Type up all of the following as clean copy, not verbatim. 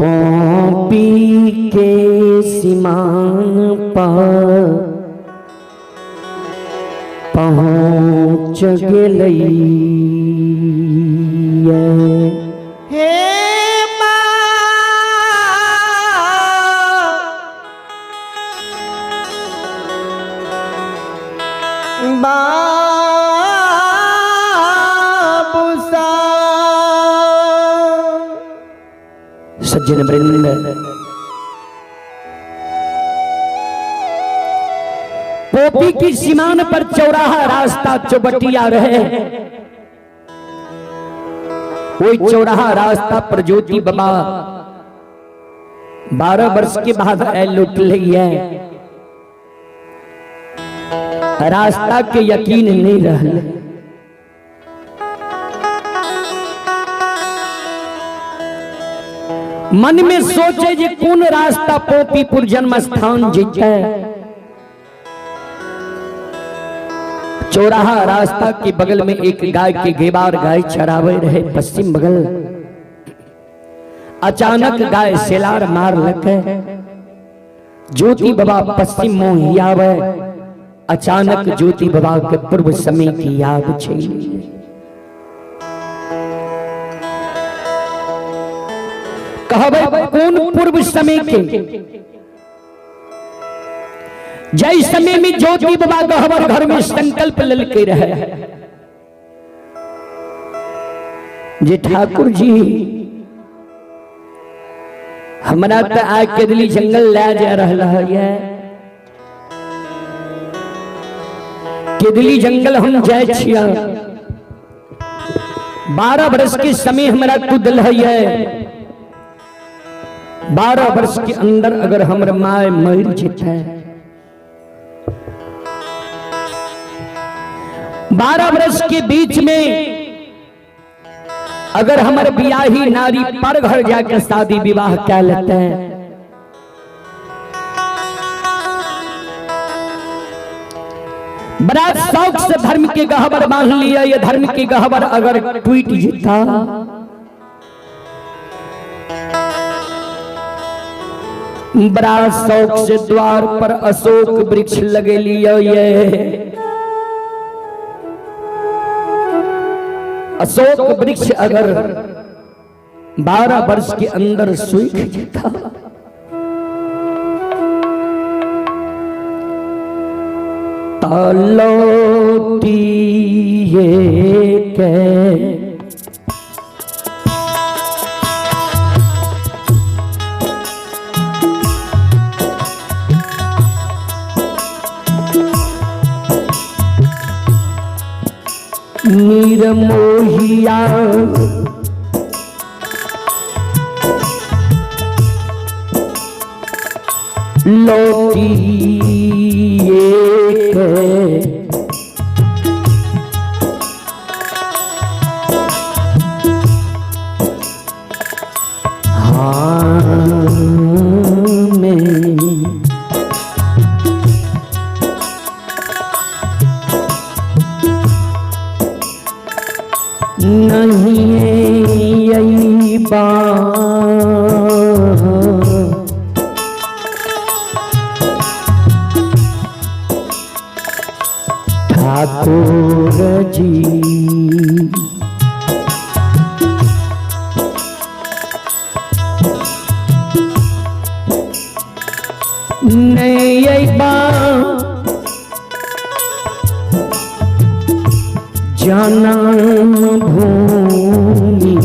Poppy के सीमान पर पहुँच गेलै। हे माँ, बाबूसा। सज्जन वृंद, पोपी की सीमान पर चौराहा रास्ता चौबटिया रहे, वही चौराहा रास्ता पर ज्योति बाबा 12 वर्ष के बाद लुट है। रास्ता के यकीन नहीं रहल। मन में सोचे जे कोन रास्ता पोपीपुर जन्म स्थान जीते। चौराहा रास्ता के बगल में एक गाय के गेबार गाय चरावे रहे पश्चिम बगल। अचानक गाय सेलार मार लके। ज्योति बाबा पश्चिम मुँह आवे। अचानक ज्योति बाबा के पूर्व समय की याद छे। कहबे कौन पूर्व समय के? जय समय में ज्योति बाबा गहबर घर में संकल्प ललके रहे जे ठाकुर जी हमरा तो आग के दिली जंगल ले जा रहा है, केदली जंगल हम जाए छिया। 12 वर्ष के समय हमरा कुदल है। 12 वर्ष के अंदर अगर हमर my मर जेते, 12 वर्ष के बीच में अगर हमर बियाही नारी पर घर जाकर शादी विवाह कर लेते हैं, बड़ा शौक से धर्म के गहबर बांध लिया, ये धर्म के गहबर अगर टूट जीता, बड़ा शौक से द्वार पर अशोक वृक्ष लगे लिया, ये अशोक वृक्ष अगर 12 वर्ष के अंदर सूख जाता, तलौटी के नीरमोहिया लौटी के हाँ में नहीं यही ठाकुर जी। नहीं जन्म भूमि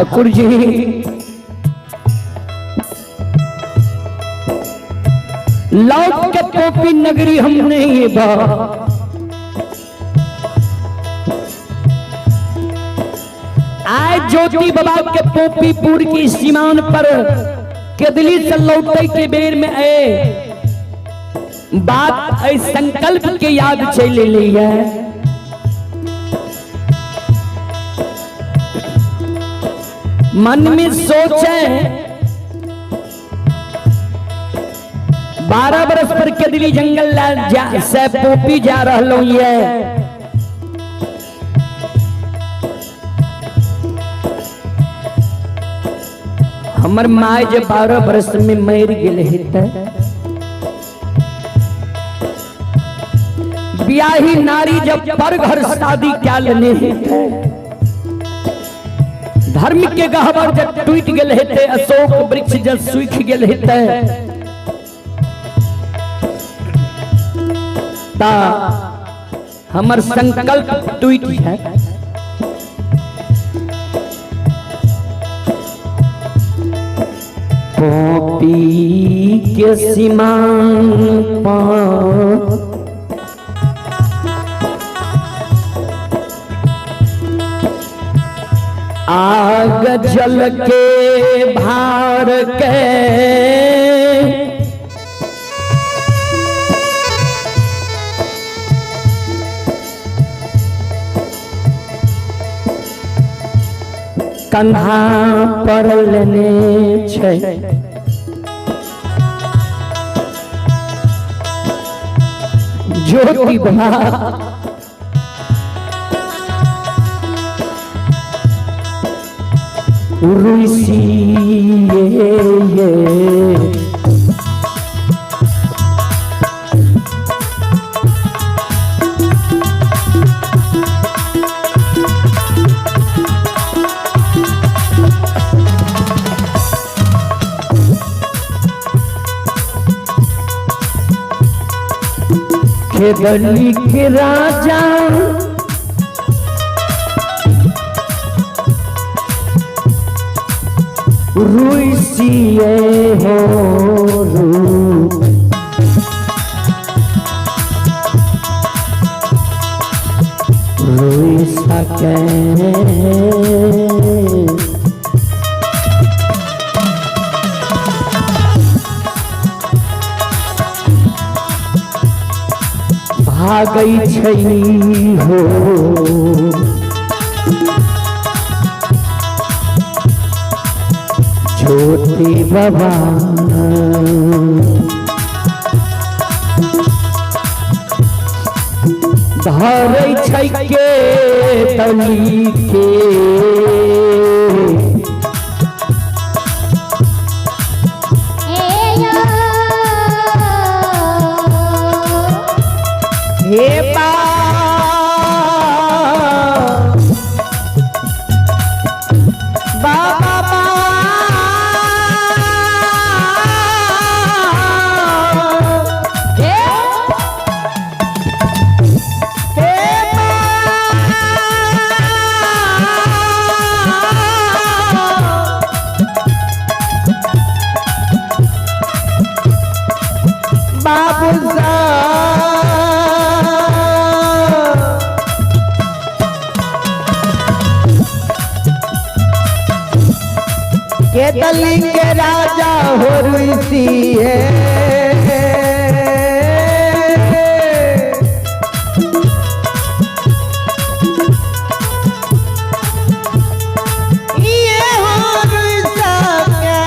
ठाकुर जी लौट के पोपी नगरी हम नहीं बा। आज ज्योति बाबा के पोपीपुर की सीमान पर केदली से लौटे के बेर में आए बात ऐ संकल्प के याद चल ली है। मन में सोचे 12 बरस पर केदली जंगल से पोपी जा रहा ये। हमर my जे 12 बरस में मर गेल हेतै, ब्याही नारी जब पर घर शादी क्या लेने हेतै, धर्म के गहबर जब टूट गेल हेतै, अशोक वृक्ष जब सूख गेल हेतै, ता हमर संकल्प टूट है। पोपी के सीमान पर आग जल के भार के कंधा पर लेने छै। ज्योति बाबा रुसी ये खेदली के राजा रुसिए हो रू रुई सके भागै छै हो। ज्योति बाबा धरै छै के तली के हे बा बाबा बा हे बा बाबू साहब के दली के राजा हो रुसी है। ये हो रुसा के।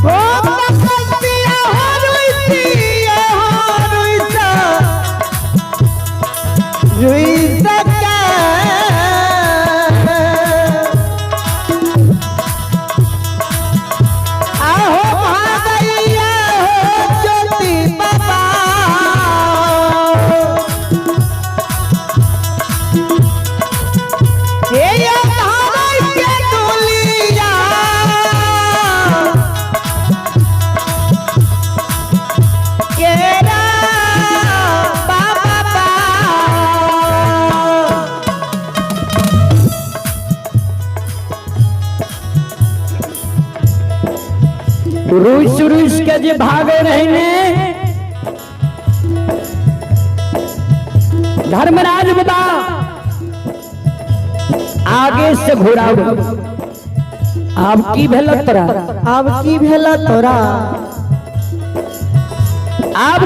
ओ तपस्या हो रुसिया हो रुसा। रुस रुस के जे भागे रहे ने धर्मराज बाबा आगे से घोड़ा आब की भेल तोरा? आब की भेल तोरा? आब